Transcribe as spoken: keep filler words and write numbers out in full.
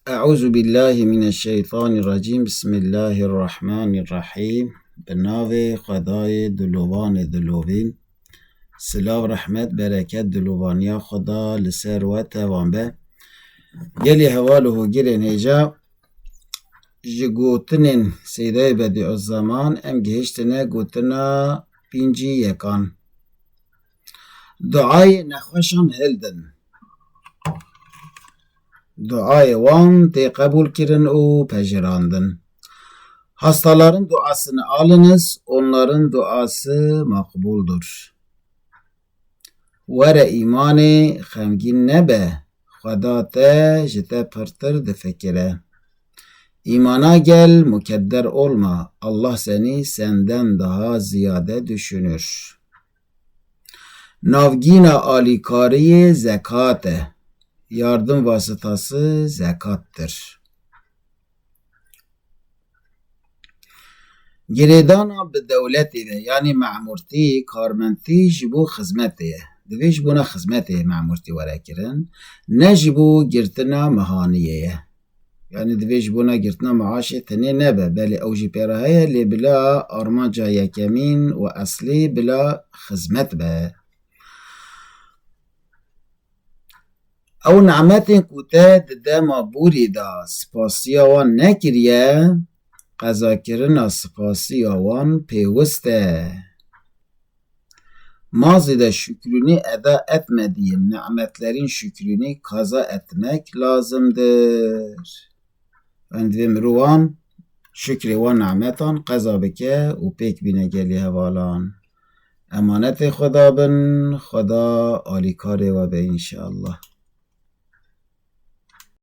Eûzubîllahî mineşşeytanîrrecîm. Bismillahîrrahmanîrrahîm. Bi navê Xwedayê dilovan ê dilovîn. Silav, rehmet, bereket, dilovaniya Xweda li ser we tevan be. Gelî heval û hogirên hêja, ji gotinên Seydayê Bedîuzzeman em gihiştine gotina pêncî yekan. Duayê nexweşan hildin. Duayê wan tê qebûlkirin û pejirandin. Hastaların duasını alınız, onların duası makbuldür. Were îmanê, xemgîn nebe, Xweda te ji te pirtir difikire. Îmana gel, mukedder olma, Allah seni senden daha ziyade düşünür. Navgîna alîkariyê zekat e. Yardım vasıtası zekattır. Girêdana bi dewletê ve, yanî memurtî, karmentî ji bo xizmetê ye. Divê ji bona xizmetê memurtî were kirin, ne ji bo girtina mihaniyê ye. Yanî divê ji bona girtina maaşê tenê nebe, belê ew jî pê re heye, lê bila armanca yekemîn û eslî bila xizmet be. Ew nimetên ku te di dema borî de spasiya wan nekiriye, qezakirina spasiya wan pêwist e. Ma zêde şükrünü eda etmediğin nimetlerin şükrünü kaza etmek lazımdır. Em divê mirovan şukrê wan nimetan qeza bike û pêk bîne gelî hevalan. Emanetê Xweda bin, Xweda alîkarê we be înşeallah.